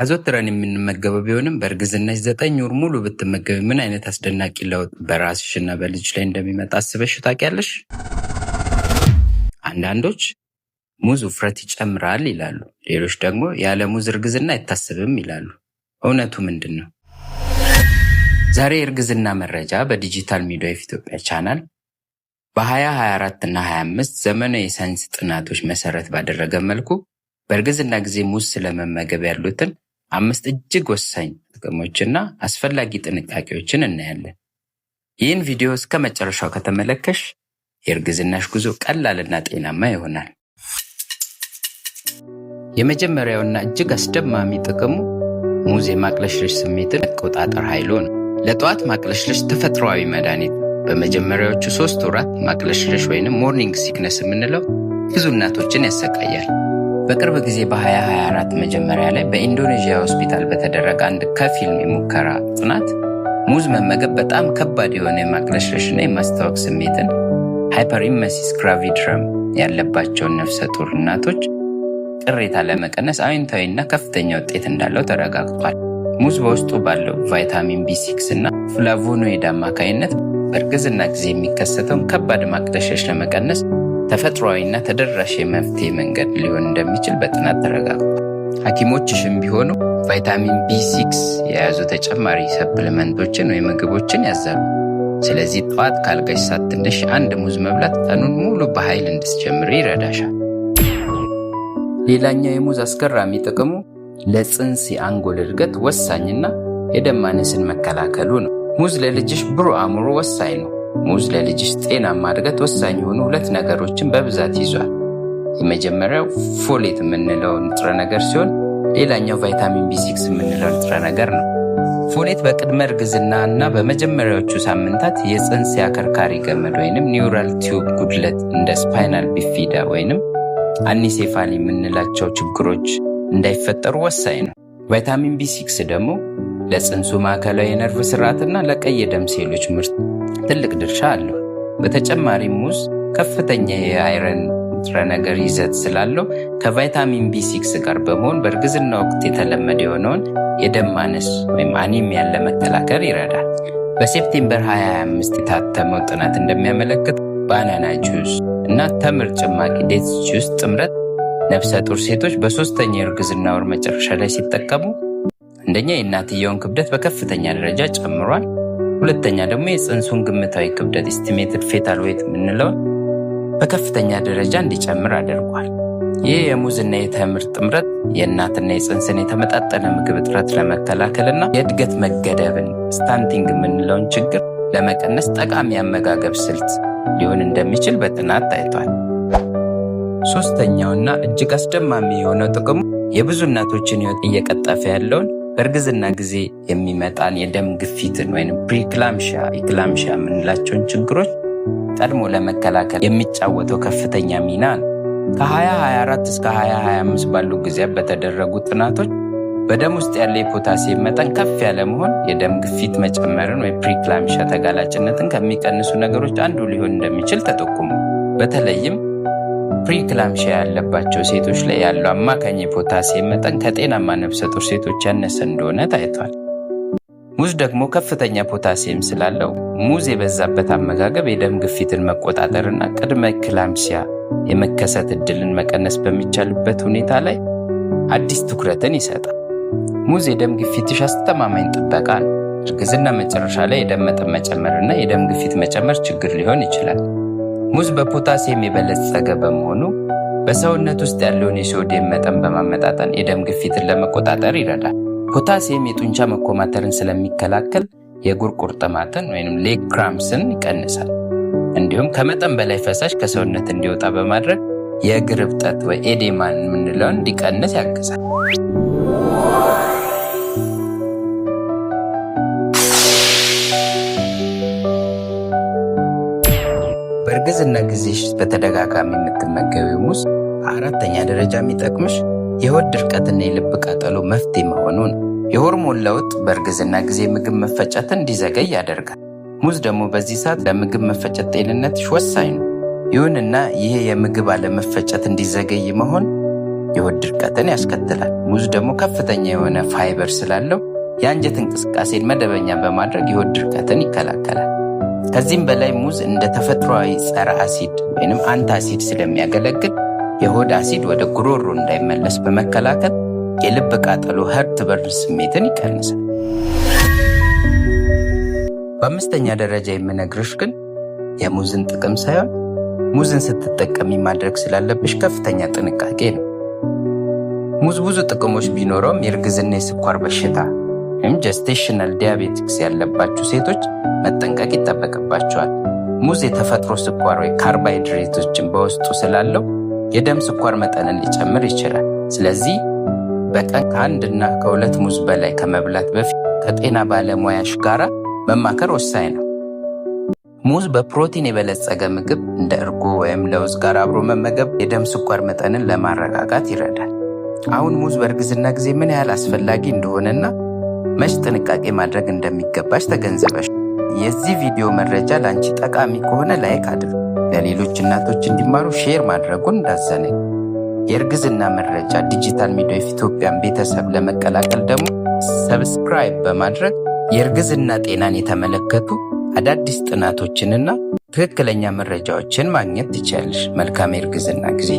አዘውትረን የምንመገበው ቢሆንም በእርግዝናሽ 9 ወር ሙሉ ብትመገቢ ምን አይነት አስደናቂ ለውጥ በራስሽ እና በልጅሽ ላይ እንደሚመጣ አስበሽ ታውቂያለሽ? አንዳንዶች ሙዝ ውፍረት ይጨምራል ይላሉ። ሌሎች ደግሞ ያለ ሙዝ እርግዝና አይታሰብም ይላሉ። እውነቱ ምንድን ነው? ዛሬ የእርግዝና መረጃ በ Digital Midwife ኢትዮጵያ ቻናል በ2024 እና 25 ዘመናዊ የሳይንስ ጥናቶች መሰረት ባደረገ መልኩ በእርግዝና ጊዜ ሙዝ ስለመመገብ ያሉትን አምስት እጅግ ወሳኝ ጥቅሞችና አስፈላጊ ጥንቃቄዎችን እናያለን። ይህን ቪዲዮ እስከ መጨረሻው ከተመለከሽ የእርግዝናሽ ጉዞ ቀላልና ጤናማ ይሆናል። የመጀመሪያውና እጅግ አስደማሚ ጥቅሙ ሙዝ የማቅለሽለሽ ስሜትን መቆጣጠር ኃይሉ ነው። ለጠዋት ማቅለሽለሽ ተፈጥሯዊ መድኃኒት ነው። በመጀመሪያዎቹ 3 ወራት ማቅለሽለሽ ወይንም morning sickness የምንለው ብዙ እናቶችን ያሰቃያል። በቅርብ ጊዜ በ2024 መጀመሪያ ላይ በኢንዶኔዥያ ሆስፒታል በተደረገ አንድ ከፊል የሙከራ ጥናት ሙዝ መመገብ በጣም ከባድ የሆነ የማቅለሽለሽና የማስታወክ ስሜትን hyperemesis gravidarum ያለባቸውን ነፍሰ ጡር እናቶች ቅሬታ ለመቀነስ አዎንታዊና ከፍተኛ ውጤት እንዳለው ተረጋግጧል። ሙዝ በውስጡ ባለው ቫይታሚን B6 እና flavonoid አማካይነት በእርግዝና ጊዜ የሚከሰተውን ከባድ ማቅለሽለሽ ለመቀነስ ተፈጥሯዊና ተደራሽ የመፍትሄ መንገድ ሊሆን እንደሚችል በጥናት ተረጋግጧል። ሐኪሞችሽም ቢሆኑ ቫይታሚን B6 የያዙ ተጨማሪ supplement ኦችን ወይም ምግቦችን ያዛሉ። ስለዚህ ጠዋት ካልጋሽ ሳትነሽ አንድ ሙዝ መብላት ቀኑን ሙሉ በኃይል እንድትጀምሪ ይረዳሻል። ሌላኛው የሙዝ አስገራሚ ጥቅሙ ለጽንስ የአንጎል እድገት ወሳኝና የደም ማነስን መከላከሉ ነው። ሙዝ ለልጅሽ ብሩህ አእምሮ ወሳኝ ነው። ሙዝ ለልጅሽ ጤናማ እድገት ወሳኝ የሆኑ ሁለት ነገሮችን በብዛት ይዟል። የመጀመሪያው folate የምንለው ንጥረ ነገር ሲሆን ሌላኛው ቫይታሚን B6 የምንለው ንጥረ ነገር ነው። Folate በቅድመ እርግዝና እና በመጀመሪያዎቹ ሳምንታት የጽንስ የአከርካሪ ገመድ ወይንም neural tube ጉድለት እንደ spinal bifida ወይንም anencephaly የምንላቸው ችግሮች እንዳይፈጠሩ ወሳኝ ነው። ቫይታሚን B6 ደግሞ ለጽንሱ ማዕከላዊ የነርቭ ስርዓትና ለቀይ የደም ሴሎች ምርት ትልቅ ድርሻ አለው። በተጨማሪም ሙዝ ከፍተኛ የ iron ንጥረ ነገር ይዘት ስላለው ከቫይታሚን B6 ጋር በመሆን በእርግዝና ወቅት የተለመደ የሆነውን የደም ማነስ ወይም anemia ን ለመከላከል ይረዳል። በ September 2025 የታተመው ጥናት እንደሚያመለክት banana juice እና ተምር ጭማቂ dates juice ጥምረት ነፍሰ ጡር ሴቶች በሶስተኛ የእርግዝና ወር መጨረሻ ላይ ሲጠቀሙ አንደኛ የእናትየውን ክብደት በከፍተኛ ደረጃ ጨምሯል። ሁለተኛ ደግሞ የጽንሱን ግምታዊ ክብደት estimated fetal weight የምንለውን በከፍተኛ ደረጃ እንዲጨምር አድርጓል። ይህ የሙዝና የተምር ጥምረት የእናትና የጽንስን የተመጣጠነ ምግብ እጥረት ለመከላከልና የእድገት መገደብን stunting የምንለውን ችግር ለመቀነስ ጠቃሚ የአመጋገብ ስልት ሊሆን እንደሚችል በጥናት ታይቷል። ሶስተኛውና እጅግ አስደማሚ የሆነው ጥቅሙ የብዙ እናቶችን ሕይወት እየቀጠፈ ያለውን በእርግዝና ጊዜ የሚመጣን የደም ግፊትን ወይም preeclampsia፣ eclampsia የምንላቸውን ችግሮች ቀድሞ ለመከላከል የሚጫወተው ከፍተኛ ሚና ነው። ከ2024 እስከ 2025 ባሉ ጊዜያት በተደረጉ ጥናቶች በደም ውስጥ ያለ የፖታሲየም መጠን ከፍ ያለ መሆን የደም ግፊት መጨመርን ወይ preeclampsia ተጋላጭነትን ከሚቀንሱ ነገሮች አንዱ ሊሆን እንደሚችል ተጠቁሟል። በተለይም preeclampsia ያለባቸው ሴቶች ላይ ያለው አማካኝ የፖታሲየም መጠን ከጤናማ ነፍሰ ጡር ሴቶች ያነሰ እንደሆነ ታይቷል። ሙዝ ደግሞ ከፍተኛ ፖታሲየም ስላለው ሙዝ የበዛበት አመጋገብ የደም ግፊትን መቆጣጠርና ቅድመ eclampsia የመከሰት እድልን መቀነስ በሚቻልበት ሁኔታ ላይ አዲስ ትኩረትን ይሰጣል። ሙዝ የደም ግፊትሽ አስተማማኝ ጥበቃ ነው። እርግዝና መጨረሻ ላይ የደም መጠን መጨመርና የደም ግፊት መጨመር ችግር ሊሆን ይችላል። ሙዝ በፖታሲየም የበለጸገ በመሆኑ በሰውነት ውስጥ ያለውን የሶዲየም መጠን በማመጣጠን የደም ግፊትን ለመቆጣጠር ይረዳል። ፖታሲየም የጡንቻ መኮማተርን ስለሚከላከል የእግር ቁርጥማትን ወይም leg cramps ን ይቀንሳል። እንዲሁም ከመጠን በላይ ፈሳሽ ከሰውነት እንዲወጣ በማድረግ የእግር እብጠት ወይ edema ን የምንለውን እንዲቀንስ ያግዛል። በእርግዝና ጊዜሽ በተደጋጋሚ የምትመገቢው ሙዝ በአራተኛ ደረጃ የሚጠቅምሽ የሆድ ድርቀትና የልብ ቃጠሎ መፍትሄ መሆኑ ነው። የሆርሞን ለውጥ በእርግዝና ጊዜ ምግብ መፈጨትን እንዲዘገይ ያደርጋል። ሙዝ ደግሞ በዚህ ሰዓት ለምግብ መፈጨት ጤንነትሽ ወሳኝ ነው። ይሁንና ይህ የምግብ አለመፈጨት እንዲዘገይ መሆን የሆድ ድርቀትን ያስከትላል። ሙዝ ደግሞ ከፍተኛ የሆነ ፋይበር ስላለው የአንጀት እንቅስቃሴን መደበኛ በማድረግ የሆድ ድርቀትን ይከላከላል። ከዚህም በላይ ሙዝ እንደ ተፈጥሯዊ ጸረ አሲድ ወይንም antacid ስለሚያገለግል የሆድ አሲድ ወደ ጉሮሮ እንዳይመለስ በመከላከል የልብ ቃጠሎ heartburn ስሜትን ይቀንሳል። በአምስተኛ ደረጃ የምነግርሽ ግን የሙዝን ጥቅም ሳይሆን ሙዝን ስትጠቀሚ ማድረግ ስላለብሽ ከፍተኛ ጥንቃቄ ነው። ሙዝ ብዙ ጥቅሞች ቢኖረውም የእርግዝና የስኳር በሽታ ወይም gestational diabetics ያለባችሁ ሴቶች መጠንቀቅ ይጠበቅባቸዋል። ሙዝ የተፈጥሮ ስኳር ወይ ካርቦሃይድሬቶችን በውስጡ ስላለው የደም ስኳር መጠንን ሊጨምር ይችላል። ስለዚህ በቀን ከአንድ እና ከሁለት ሙዝ በላይ ከመብላት በፊት ከጤና ባለሙያሽ ጋራ መማከር ወሳኝ ነው። ሙዝ በፕሮቲን የበለጸገ ምግብ እንደ እርጎ ወይም ለውዝ ጋር አብሮ መመገብ የደም ስኳር መጠንን ለማረጋጋት ይረዳል። አሁን ሙዝ በእርግዝና ጊዜ ምን ያህል አስፈላጊ እንደሆነና መች ጥንቃቄ ማድረግ እንደሚገባሽ ተገንዝበሽ፣ የዚህ ቪዲዮ መረጃ ለአንቺ ጠቃሚ ከሆነ like አድርጉ። ለሌሎች እናቶች እንዲማሩ share ማድረጉን እንዳትዘነጊ። የእርግዝና መረጃ Digital Midwife ኢትዮጵያን ቤተሰብ ለመቀላቀል ደግሞ subscribe በማድረግ የእርግዝና ጤናን የተመለከቱ አዳዲስ ጥናቶችንና ትክክለኛ መረጃዎችን ማግኘት ትችያለሽ። መልካም የእርግዝና ጊዜ።